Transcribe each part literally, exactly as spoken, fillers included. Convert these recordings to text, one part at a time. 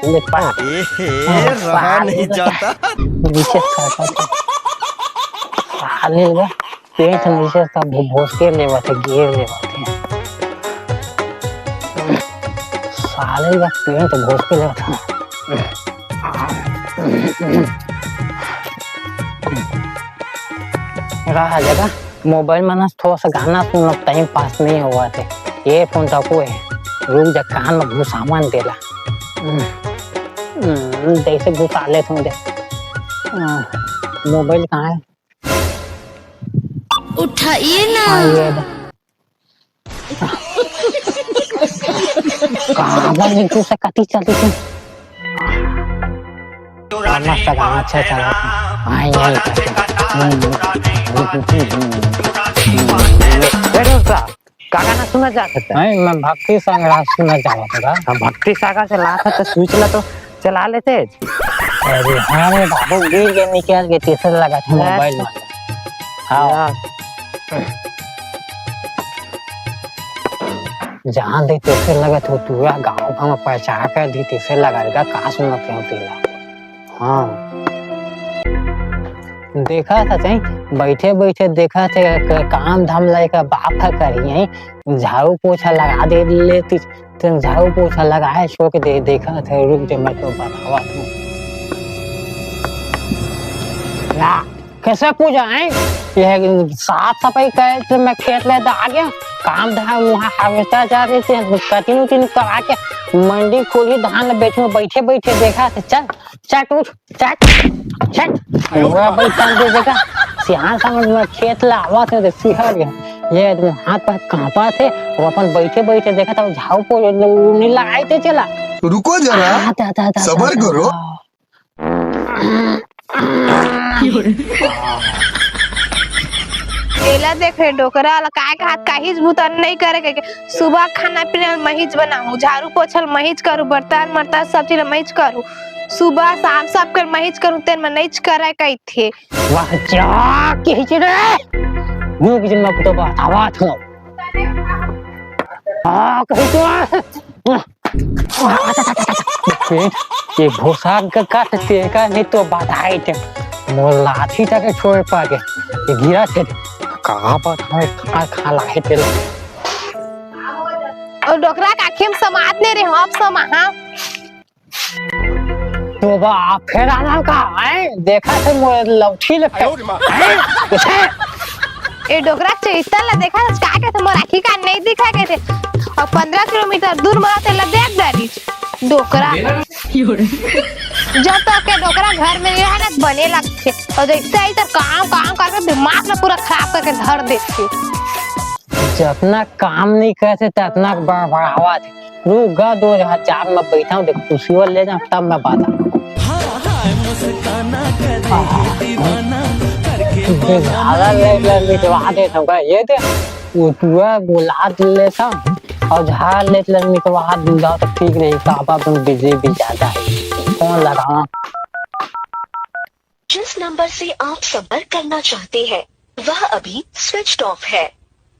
ले पा। ए हे, हाँ, रहा साले नहीं का जाता। नीचे साका थे। साले का पेट नीचे सब भोस के लेवत हे, गिर लेवत हे। साले का पेट भोस के लेवत हे। रहा जगह मोबाइल में ना थोड़ा सा गाना सुन लो, टाइम पास नहीं हुआ थे। ये फोन तको है, रुक जा, कान में घुसावन देला। हम्म, हम्म, जैसे घुसा ले तुम दे। हाँ, मोबाइल कहाँ है? उठाइए ना। हाँ, ये दे। कहाँ बन गई तू से कटी चली थी? मस्त गाना अच्छा चला था। हाँ, यही करते हैं। हम्म, हम्म, हम्म, हम्म, हम्म। ए दोस्त, का गाना सुना चाहत हस? नहीं, मैं भक्ति संग्रह सुना चाहत हूँ। हाँ, भक्ति सागर से लात है तो स्विच ला तो चला लेते। अरे हाँ रे बाबू, गिर के निकल के तीसरे लगा था मोबाइल में। हाँ। जहाँ दे तीसरे लगा था, पूरा गाँव का मैं पहचान कर दी, तीसरे लगा देगा, कहाँ सुना क्यों तेला। हाँ। देखा था सही, बैठे बैठे देखा थे, क-, काम धाम लायक बाप है करी है, झाड़ू पोछा लगा दे लेती, तुम झाड़ू पोछा लगाए छोड़ के दे, देखा था, रुक जा, मैं तो बतावा तू। या, कैसे पूजा है? ये साफ सफाई करे तो मैं खेत ले आ गया, काम धाम वहाँ हार्वेस्टर जा रहे थे, कटिंग उटिंग करा के मंडी खोली धान बेचूं, बैठे बैठे देखा था, चल, चट उठ, चट, चट। अरे वो भाई चल दे देखा, सियान समझ में खेत ला आवा थे तो सिहर गया। ये आदमी हाथ पर कांपा थे, वो अपन बैठे बैठे देखा था, वो झाड़ू पोछा नहीं लगाए थे चला। रुको जरा, आ, दा, दा, दा, सबर दा, दा, करो। दा। एला देख रे डोकरा ला, काय का हाथ काहीच बुता नहीं करे के। सुबह खाना पीना ल महीच बनाहूँ, झाड़ू पोछल महीच करू, बर्तन मर्तन सब चीज ल महीच करू, सुबह शाम सब कर महीच करू, तेन म नहीच करे कहिथे। वाह, क्या कहिथे रे? रुक जे, मैं तो बतावत हूँ। हाँ, कहिथे। ये भूसा का काट तेका नहीं तो बताई थे। मोर लाठी तक छोड़ पा के। ये गिरा थे। कहाँ पर हमें खा, खा लाए थे। और डोकरा का आँखी में समात नहीं रहे हो, अब समा, हाँ। तो बा, आप फेर आना का, हैं? देखा थे मोर लौठी ले फेर। हैं? कैसे? ए डोकरा चैतन ला देखा था, का कहते मोर आँखी का नहीं दिखा कहते। और पन्द्रह किलोमीटर दूर मरा तेला देख डरी। डोकरा। जब तक के डोकरा घर में नहीं रहे ना, बने लगते। और जैसे ही तो काम, काम करके दिमाग ला पूरा खराब करके धर देते। जतना काम नहीं करते, ततना बड़बड़ावा थे। रुक गा, दो हजार चार में बैठा हूँ, देख, कुर्सी ले जाऊँ, तब मैं बात। झाला ले, ले, मिटवा दे सब, ये दे, वो तुआ बुला ले सब, और झाड़ ले, ले, मिटवा दूंगा तो ठीक रही, काबा तुम बिजली भी ज्यादा है। कौन लगावा? जिस नंबर से आप संपर्क करना चाहते हैं, वह अभी स्विच ऑफ है।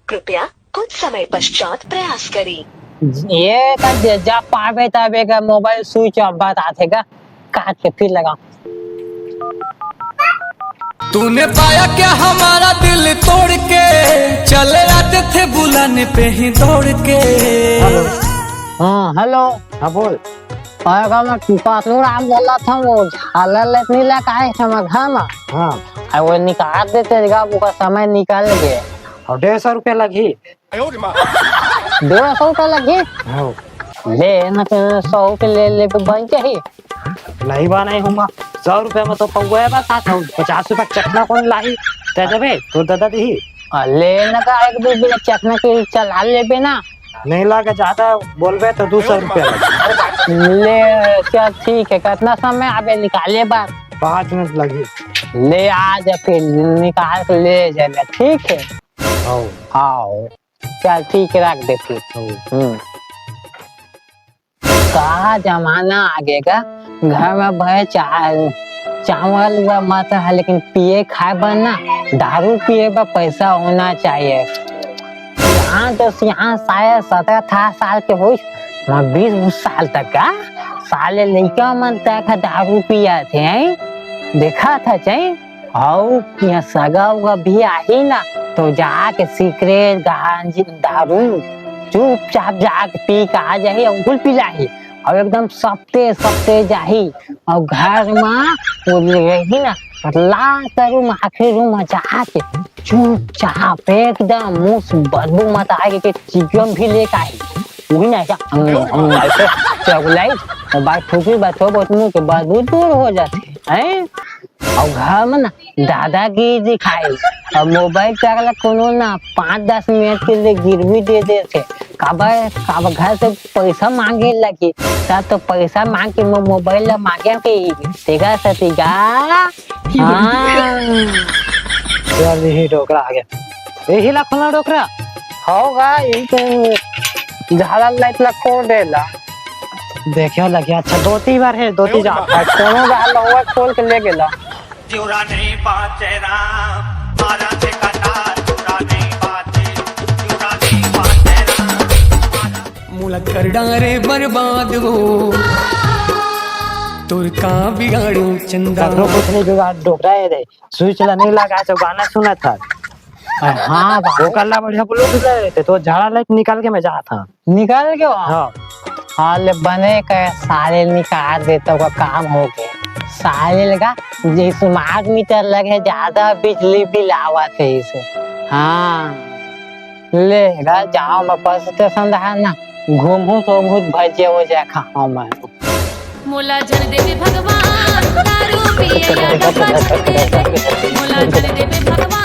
कृपया कुछ समय पश्चात प्रयास करें। ये का जे-, जब पावे तब एक मोबाइल स्विच ऑफ बताथे का, काट के फिर लगा। तूने पाया क्या हमारा दिल तोड़ के, चले आते थे बुलाने पे ही दौड़ के। हेलो। हाँ, हेलो। हाँ, बोल। अरे का मैं पातलू राम बोला था, वो झालर लेत नहीं ला काहे समय घर में। हाँ। अरे वो निकाल देते का, वो का समय निकाल गए। और डेढ़ सौ रुपया लगी। डेढ़ सौ रुपया लगी? हाँ। ले ना, फिर सौ रुपया ले ले पे बन जाही। नहीं बा, नहीं होगा। सौ रुपया में तो पौवा है बस, साथ हम पचास रुपया चखना कौन लाही? दे देबे, तो दादा दी। आ, ले ना का, एक दो बिना चखना के चला लेबे ना। नहीं लागे, ज्यादा बोलबे तो दो सौ रुपया लगे। ले, चल ठीक है, कितना समय आबे निकाले बार? पाँच मिनट लगी। ले आ जा फिर, निकाल के ले जाबे, ठीक है? हाँ। हाँ, चल ठीक है, रख दे फिर। हाँ। हम्म। का जमाना आगे का, घर में भले चा-, चावल हुआ मत है, लेकिन पिए खाए बर ना, दारू पिए बर पैसा होना चाहिए। यहाँ तो यहाँ शायद सत्रह अठारह साल के होइस, मैं बीस साल तक का साले लइका मन तक ह दारू पियाथे, हैं? देखत हच, हैं? अउ इहाँ सगा उगा भी आही ना, तो जाके सिगरेट, गांजा, दारू चुपचाप जाके पी के आ जाही अउ कुल पिलाही। अउ एकदम सपटे सपटे जाही। अउ घर मा वो रही ना, लास्ट रूम, आखिरी रूम मा जाके चुपचाप एकदम मुंह से बदबू मत आए के चिकन भी लेके आई। वही ना ऐसा, हम्म, हम्म, ऐसे चगलाई, और बात ठोकी बात हो, बहुत मुंह के बदबू दूर हो जाथे, हैं? अउ घर में ना दादागिरी दिखाई, अउ मोबाइल चला कोनो ना पाँच दस मिनट के लिए गिरवी दे देथे। काबर, काबर घर से पैसा मांगे लगी, त तो पैसा मांग के मो-, मोबाइल ला मांगे के ही, तेगा से तेगा। हाँ। चल, यही डोकरा आ गया। यही ला खोला डोकरा। होगा, यही तो झाड़ा लाइट ला खोल देला। देखियो लगिया, अच्छा, दो तीन बार है, दो तीन जा। कोनो बार लहुआ खोल के ले गेला। जुरा नहीं बाचे राम, मारा से कटा जुरा नहीं बाचे, जुरा नहीं बाचे राम। मोला कर डारे बर्बाद वो, तोर का बिगाड़ू चंदा। ककरो कुछ नहीं बिगाड़, डोकरा है रे। स्विच ला नहीं लगा, तो गाना सुनत था। हाँ बाबू। वो कल्ला बढ़िया ब्लूटूथ ले लेते, तो झाड़ा लाइट निकाल के मैं जात था। निकाल के वहाँ? हाँ। हाँ, ले बने के साले निकाल देता, ओकर काम हो गया। साले लगा, जे स्मार्ट मीटर लगे, ज्यादा बिजली बिल आवत है इसे। हाँ। ले गा, जाओ मैं बस स्टेशन रहा ना, घूमू तो बहुत भजे हो जाए खाओ मैं। मोला झन देवे भगवान, दारू पिए या डब्बा झन देवे। मोला झन देवे भगवान।